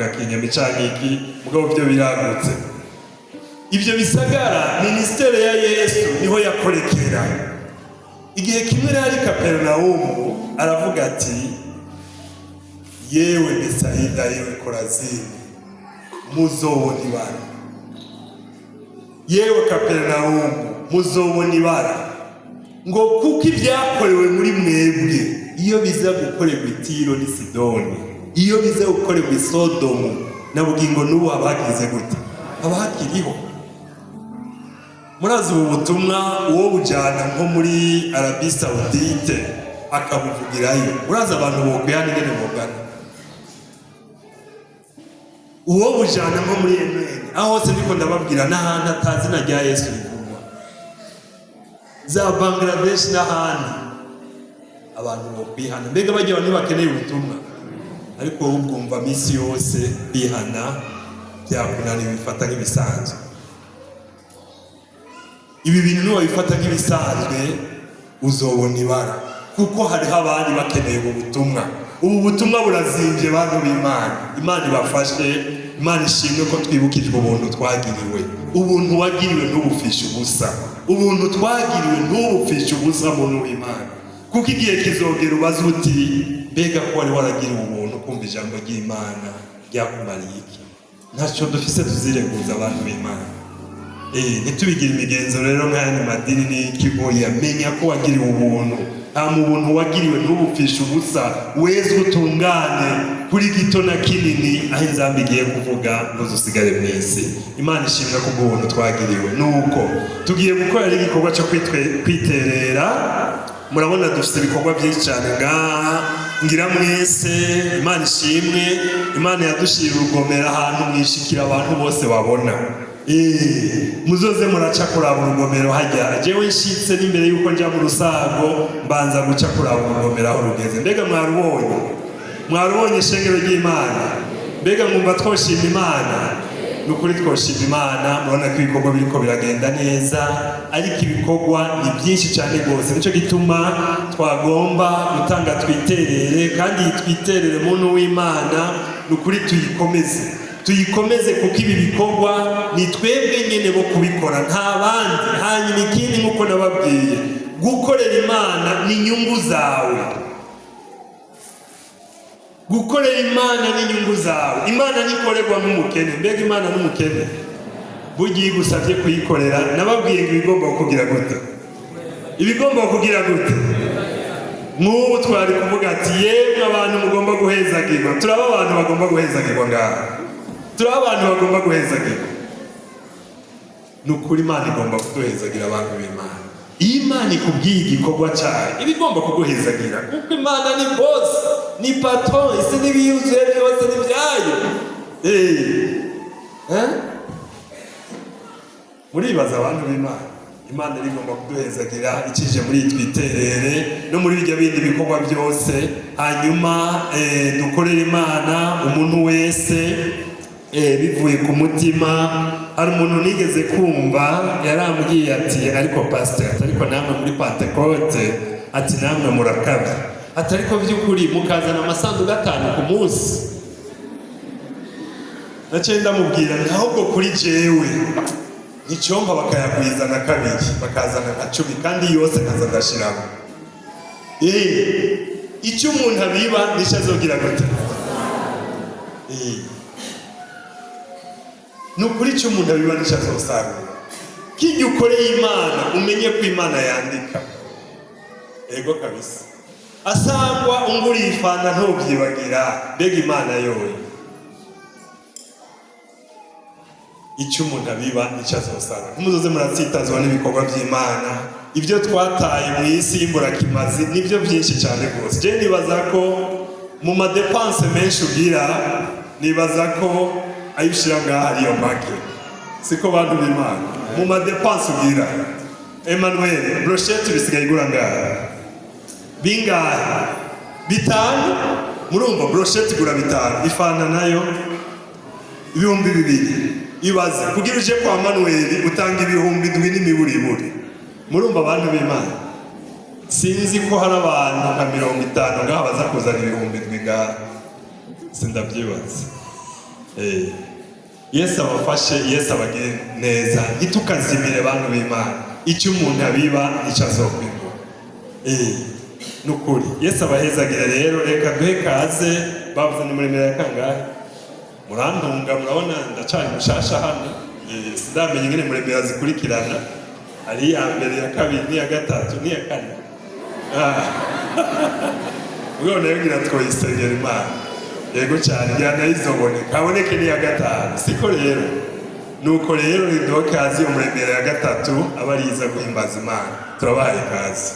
Gakinyami canke iki, mugabo byo biragutse. Ibyo bisagara, ministère ya Yesu niho yakorekera. Igihe kimwe rero ari Kaperinawumu, aravuga ati: "Yewe Besayida, yewe Korazini, muzobona ibara. Yewe Kaperinawumu, muzobona ibara." Ngo kuko ibyakorewe muri mwebwe, iyo biza gukorerwa i Tiro n'i Sidoni, iyo biza gukorerwa i Sodomu, na bugingo n'ubu haba hagize gute? Haba hakiriho. Murazi, ubu butumwa uwo bujyana nko muri Arabie Saoudite akabuvugirayo, murazi abantu bokwihana ingene bogana. Uwo bujyana nko muri Yemeni, aho hose ndiko ndababwira, n'ahantu atazina rya Yesu rivugwa, za Bangladesh n'ahandi, abantu bokwihana. Mbega bajya abantu bakeneye ubutumwa, ariko wowe ubwumva minsi yose, bihana byakunaniye, bifata nk'ibisanzwe. Ibi bintu niwabifata nk'ibisanzwe, uzobona ibara, kuko hariho abandi bakeneye ubu butumwa. Ubu butumwa burazimbye, bantu b'Imana. Imana ibafashe. Imana ishimwe ko twibukijwe ubuntu twagiriwe. Ubuntu wagiriwe ntubufishe ubusa. Ubuntu twagiriwe ntubufishe ubusa, muntu w'Imana, kuko igihe kizogera ubaze uti: "Mbega ko wari waragiriwe ubuntu, kumva ijambo ry'Imana ryakumariye iki?" Ntacyo dufise tuzireguza, abantu b'Imana. Ntitubigire imigenzo rero nk'ayandi madini n'iki. Oya, menya ko wagiriwe ubuntu. Nta mu buntu wagiriwe ntubupfishe ubusa. Wezwe, utungane kuri gito na kinini, aho inzambi igiye kuvuga ngo usigare mu isi. Imana ishimwe kubw'ubuntu twagiriwe. Nuko tugiye gukorera igikorwa cyo kwiterera. Murabona dufite ibikorwa byinshi cyane ngaha. Ngira mwese, Imana ishimwe, Imana yadushiriye urugomero ahantu mwishikira, abantu bose babona. Muzoze muraca kuraba urugomero hajya. Jewe nshitse n'imbere yuko nja mu rusago, mbanza guca kuraba urugomero aho rugeze. Mbega mwarubonye? Mwarubonye, ishengero ry'Imana? Mbega mwumva twoshima Imana? Ni ukuri twoshima Imana. Murabona ko ibikorwa biriko biragenda neza, ariko ibikorwa ni byinshi cyane rwose. Nicyo gituma twagomba gutanga twiterere. Kandi iyi twiterere, muntu w'Imana, ni ukuri tuyikomeze, tuyikomeze, kuko ibi bikorwa ni twebwe nyine bo kubikora, nta bandi. Hanyuma ikindi, nk'uko nababwiye, gukorera Imana ni inyungu zawe. Gukorera Imana ni inyungu zawe. Imana ntikorerwa nk'umukene. Mbega Imana n'umukene? Burya iyo igusabye kuyikorera, nababwiye ngo ibigomba kugira gute? Ibigomba kugira gute? Nk'ubu twari kuvuga ati: "Yemwe abantu mugomba guhezagirwa." Turaba abantu bagomba guhezagirwa ngaha, turaba abantu bagomba guhezagirwa. Ni ukuri Imana igomba kuduhezagira, abantu b'Imana. Iyo Imana ikubwiye igikorwa cyayo, iba igomba kuguhezagira, kuko Imana ni boss, ni patron. Isi n'ibiyuzuye byose ni byayo. Eh? Muribaza, abantu b'Imana, Imana iri igomba kuduhezagira ikije muri iyi twiterere no muri bijya bindi bikorwa byose. Hanyuma dukorere Imana, umuntu wese bivuye ku mutima. Hari umuntu nigeze kumva yarambwiye ati: "Ariko pasiteri," ati, "ariko namwe muri Pantekote," ati, "namwe murakabya," ati, "ariko by'ukuri mukazana amasanduku 5 ku munsi." Naciye ndamubwira nti: "Ahubwo kuri jewe nticyompa bakayagwiza na kabiri, bakazana nka 10, kandi yose nkaza ndashiramo." Icyo umuntu abiba nicyo azogira gute? Ni ukuri, icyo umuntu abiba nicyo azosarura. Kijya ukoreye Imana, umenye ko Imana yandika. Ego kabisa, asangwa unguriye ifanta ntubyibagira. Mbega Imana yoyo? Icyo umuntu abiba nicyo azosarura. Ntimuzoze muratsitazwa n'ibikorwa by'Imana. Ibyo twataye mu isi y'imburakimazi nibyo byinshi cyane rwose. Je nibaza ko mu ma dépenses menshi ugira, nibaza ko ayo ushyira ngaha ariyo make. Siko, bantu b'Imana? Mu ma dépenses ugira, Emmanuel, brochette bisigaye igura ngaha bingahe? 5. Murumva, brochette igura 5, ifanta nayo 2000. Ibaze kugira uje kwa Manuel utanga 7000 n'imiburiburi. Murumva, abantu b'Imana, sinzi ko hari abantu nka 50 ngaha baza kuzana 7000 ngaha, sindabyibaza. Yesu abafashe, Yesu abagire neza. Ntitukazimire, bantu b'Imana. Icyo umuntu abiba nicyo azokwimbura. Nukuri Yesu abahezagire. Rero reka duhe kaze. Bavuze ni Muremera ya kangahe? Murantunga, murabona ndacari mushasha hano. Sindamenya ingene Muremera zikurikirana, ari iya mbere, iya kabiri, n'iya gatatu, n'iya kane. Ah. Ubwo nayo ngira twoyisengera Imana. Yego cyane, ngira nayo izoboneka, haboneke n'iya gatanu. Siko rero? Nuko rero riduha kazi Umuremera ya gatatu, aba ariza guhimbaza Imana. Turabahaye kazi.